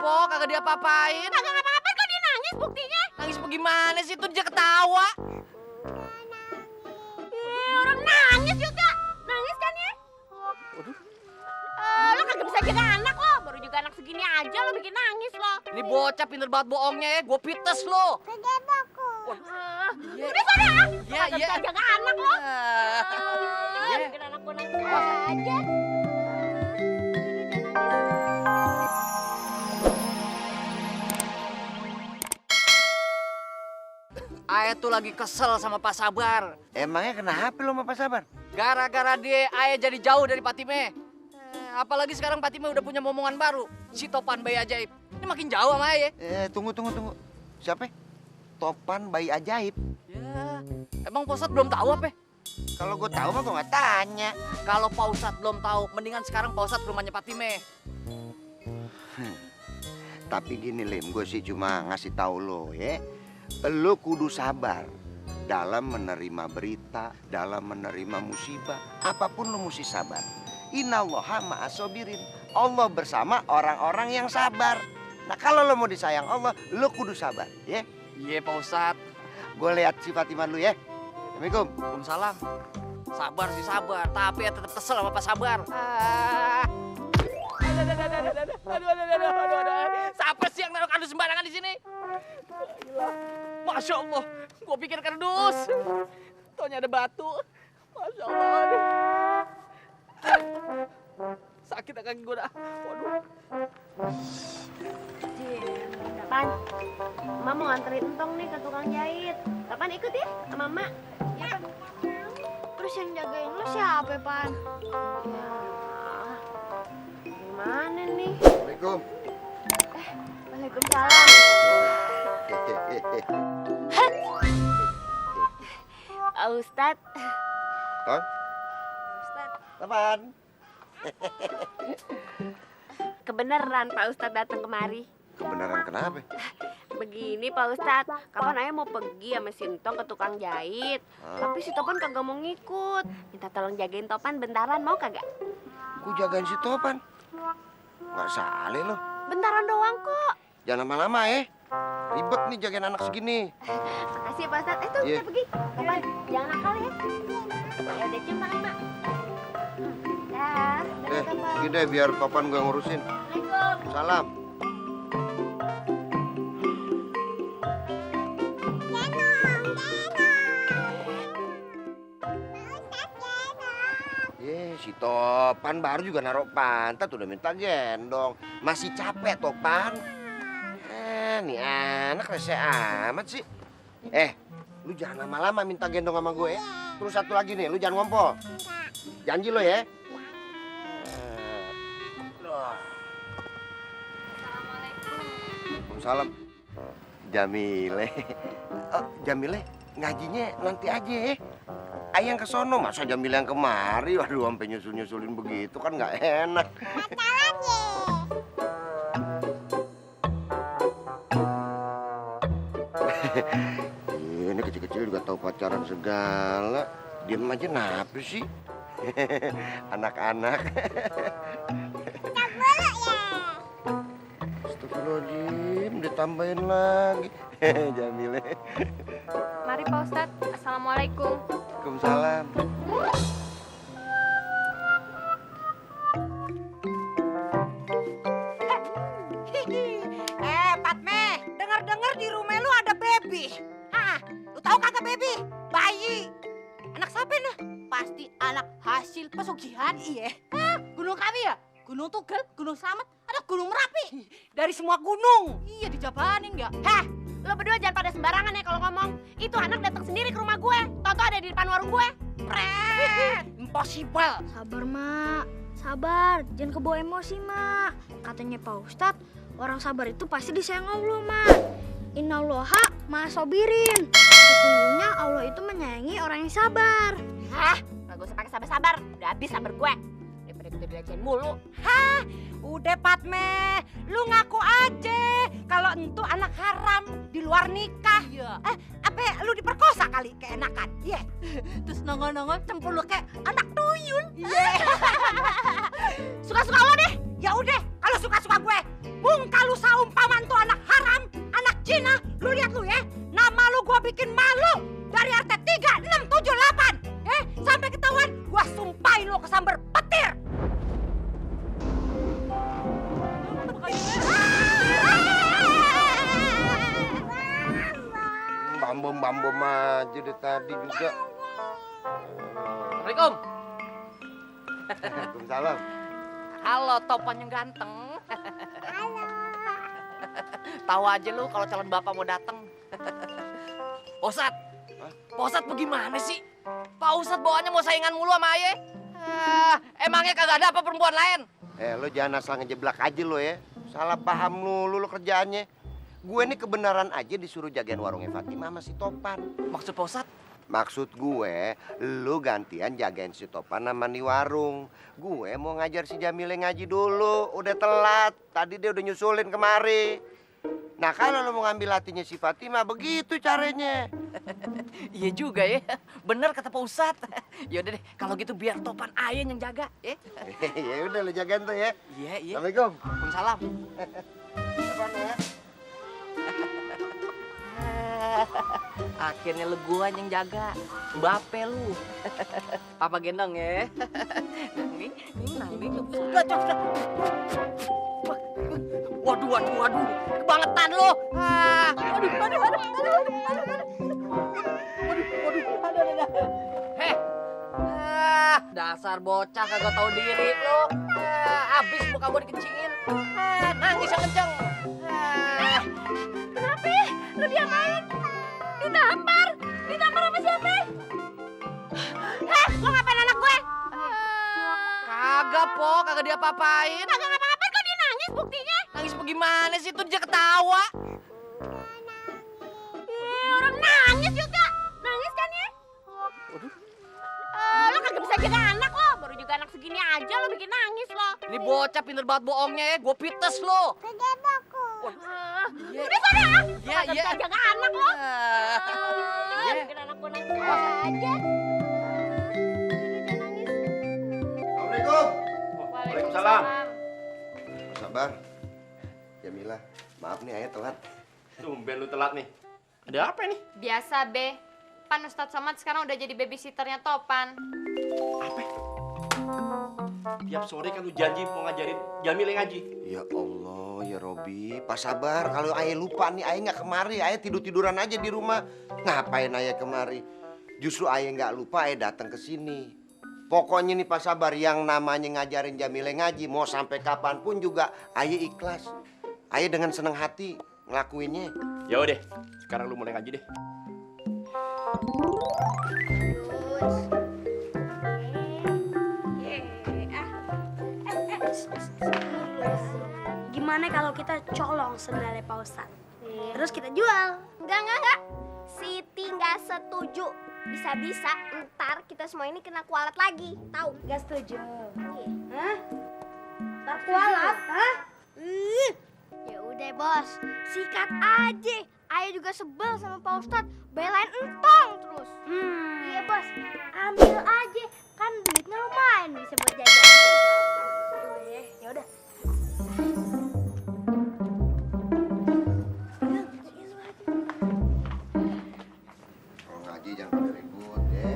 Po, kagak dia apa-apain. Kagak ngapa-ngapain kok dia nangis buktinya. Nangis bagaimana sih? Itu dia ketawa. Orang nangis juga. Nangis kan ya? Waduh. Lo kagak bisa jaga anak lo. Baru juga anak segini aja lo bikin nangis lo. Ini bocah pinter banget bohongnya ya. Gue pites lo. Udah sana ah. Iya, Kagak iya. bisa jaga anak lo. Iya. Bikin anak gue nangis aja. Ayah tuh lagi kesel sama Pak Sabar. Emangnya kenapa lo sama Pak Sabar? Gara-gara dia, Ayah jadi jauh dari Patime. Apalagi sekarang Patime udah punya momongan baru. Si Topan bayi ajaib. Ini makin jauh sama Ayah. Tunggu. Siapa? Topan bayi ajaib. Ya, emang Pak Ustadz belum tahu apa? Kalau gue tahu mah gue nggak tanya. Kalau Pak Ustadz belum tahu, mendingan sekarang Pak Ustadz ke rumahnya Patime. Tapi gini Lim, gue sih cuma ngasih tahu lo ya. Lo kudu sabar dalam menerima berita, dalam menerima musibah. Apapun lo mesti sabar. Innallaha ma'asobirin. Allah bersama orang-orang yang sabar. Nah kalau lo mau disayang Allah, lo kudu sabar ya. Iya Pak Ustadz. Gue lihat si Fatimah dulu ya. Assalamualaikum. Waalaikumsalam. Sabar sih sabar, tapi ya tetap kesel sama Pak Sabar. Aduh. Siapa sih yang naruh kardus sembarangan di sini? Masya Allah, gue pikir kardus. Taunya ada batu. Masya Allah. Sakit kaki gue dah. Waduh. Kapan? Mama mau nganterin Entong nih ke tukang jahit. Kapan ikut ya sama Mak? Ya, Pan. Terus yang jagain lo siapa, Pan? Ya, gimana nih? Assalamualaikum. Waalaikumsalam. Pak Ustadz. Ton? Ustadz. Topan. Kebeneran Pak Ustadz datang kemari. Kebenaran kenapa? Begini Pak Ustadz, kapan Ayah mau pergi sama si Entong ke tukang jahit. Tapi si Topan kagak mau ngikut. Minta tolong jagain Topan bentaran, mau kagak? Gue jagain si Topan. Nggak saleh lo. Bentaran doang kok. Jangan lama-lama ya. Ribet nih jagain anak segini. Makasih ya Pak Ustadz. Tuh Iya. kita pergi. Topan, jangan nakal ya. Ya udah cium tangan Mak. Dah, Pergi deh biar Topan gue ngurusin. Assalamualaikum. Salam. Si Topan baru juga naruh pantat udah minta gendong. Masih capek Topan. Nih anak rese amat sih. Lu jangan lama-lama minta gendong sama gue ya. Terus satu lagi nih, lu jangan ngompol. Janji lo ya. Waalaikumsalam. Jamile. Oh, Jamile ngajinya nanti aja ya. Ayang ke sono, masa Jamil yang kemari? Waduh, sampai nyusul-nyusulin begitu kan nggak enak. Ini kecil-kecil juga tahu pacaran segala. Diem aja nape sih? Anak-anak. Astagfirullahaladzim, ditambahin lagi. Jamile. Mari Pak Ustadz. Assalamualaikum. Waalaikumsalam. Patme, dengar-dengar di rumah lu ada baby. Lu tahu kagak baby? Bayi. Anak siapa nah? Pasti anak hasil pesugihan. Iya. Gunung kami ya? Gunung Tugel, Gunung Slamet, ada Gunung Merapi. Dari semua gunung. Iya, dijabanin nggak? Lo berdua jangan pada sembarangan ya kalau ngomong. Itu anak datang sendiri ke rumah gue. Tonton ada di depan warung gue. Impossible. Sabar, Mak. Sabar. Jangan kebawa emosi, Mak. Katanya Pak Ustadz, orang sabar itu pasti disayang Allah, Mak. Innallaha ma'asobirin. Sesungguhnya Allah itu menyayangi orang yang sabar. Gak usah pakai sabar-sabar. Udah habis sabar gue. Daripada kita dilajain mulu. Udah Patme, lu ngaku aja kalau entu anak haram di luar nikah. Iya. Apa lu diperkosa kali keenakan? Iya. Terus nongol-nongol cempul lu kayak anak tuyul. Iya. Suka-suka lo deh. Ya udah, kalau suka-suka gue. Bung kalau bambom aja deh tadi juga. Assalamualaikum. Waalaikumsalam. Halo, topan yang ganteng. Tahu aja lu kalau calon bapak mau datang. Pak Ustadz, Pak Ustadz bagaimana sih? Pak Ustadz bawaannya mau saingan mulu sama Aye. Emangnya kagak ada apa perempuan lain? Lo jangan asal ngejeblak aja lo ya. Salah paham lu kerjaannya. Gue ini kebenaran aja disuruh jagain warungnya Fatimah sama si Topan. Maksud Pak Ustadz? Maksud gue, lu gantian jagain si Topan sama di warung. Gue mau ngajar si Jamile ngaji dulu. Udah telat. Tadi dia udah nyusulin kemari. Nah kalau lu mau ngambil hatinya si Fatimah, begitu caranya. Iya juga ya. Bener kata Pak Ustadz. Yaudah deh, kalau gitu biar Topan Aye yang jaga. Ya udah lu jagain tuh ya. Iya, iya. Assalamualaikum. Waalaikumsalam. Topan ya. Akhirnya lu gua yang jaga. Bape lu. Papa gendong ya. Nih. Waduh. Kebangetan lu. Waduh. Heh. Dasar bocah kagak tahu diri lu. Abis muka gua dikencingin. Nangis yang kenceng. Kenapa? Lu diapain? Ditampar sama siapa? Lo ngapain anak gue? Kagak, Po. Kagak diapa-apain. Kagak ngapa-ngapain kok dia nangis buktinya. Nangis bagaimana sih? Tuh dia ketawa. Orang nangis juga. Nangis kan ya? Lo kagak bisa jaga anak lo. Baru juga anak segini aja lo bikin nangis lo. Ini bocah pinter banget bohongnya ya. Gue pites lo. Udah sana. Iya. Bisa jaga anak lo. Iya. Bikin anak gue nangis aja. Assalamualaikum. Waalaikumsalam. Sabar. Jamila, maaf nih Ayah telat. Tumben lu telat nih. Ada apa nih? Biasa, Be. Pan Ustadz Somad sekarang udah jadi babysitternya Topan. Apa? Tiap sore kan lu janji mau ngajarin Jamil yang ngaji. Ya Allah, ya Robi. Pak sabar, kalau Ayah lupa nih, Ayah nggak kemari. Ayah tidur-tiduran aja di rumah. Ngapain Ayah kemari? Justru Ayah nggak lupa, Ayah datang ke sini. Pokoknya nih Pak sabar, yang namanya ngajarin Jamile ngaji, mau sampai kapanpun juga Ayah ikhlas. Ayah dengan senang hati ngelakuinnya. Ya udah, sekarang lu mulai ngaji deh. Gimana kalau kita colong sendalnya Pak Ustadz? Terus kita jual. Enggak. Siti nggak setuju. Bisa-bisa ntar kita semua ini kena kualat lagi. Tahu? Gak setuju. Iya. Hah? Ntar kualat? Hah? Ya udah bos, sikat aja. Ayah juga sebel sama Pak Ustadz, belain entong terus. Iya bos, ambil aja. Kan duitnya lumayan bisa buat jajan. Ya udah. Kalau ngaji jangan pada ribut ya.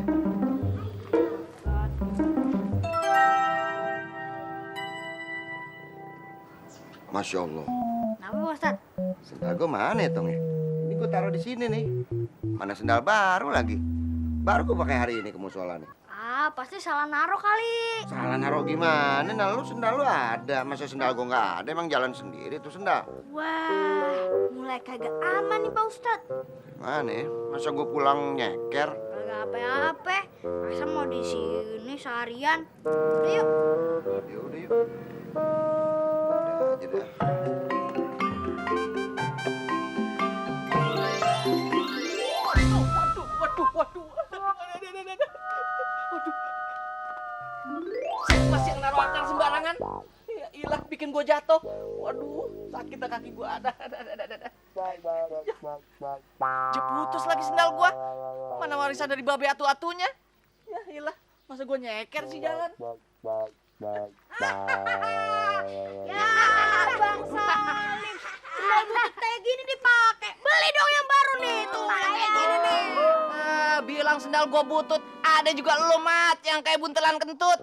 Masya Allah. Kenapa Pak Ustadz? Sendal gue mana ya Tong ya? Ini gue taruh di sini nih. Mana sendal baru lagi? Baru gue pakai hari ini ke musola nih. Ah, pasti salah naruh kali. Salah naruh gimana? Nah lu sendal lu ada. Masa sendal gue nggak ada? Emang jalan sendiri tuh sendal. Wah, mulai kagak aman nih Pak Ustadz. Mana ya? Masa gue pulang nyeker? Kagak apa-apa. Masa mau di sini seharian? Udah yuk. Udah yuk. Udah aja dah. Waduh. Masih yang naruh akar sembarangan. Ya ilah, bikin gua jatuh. Waduh, sakit dah kaki gua. Ada. Jeputus lagi sendal gua. Mana warisan dari babe atu-atunya? Ya ilah, masa gua nyeker sih jalan. Ya, Bang Salim. Sendal butut kayak gini dipakai. Beli dong yang baru nih. Tuh, yang kayak gini nih. Bilang sendal gua butut, ada juga lu mat yang kayak buntelan kentut.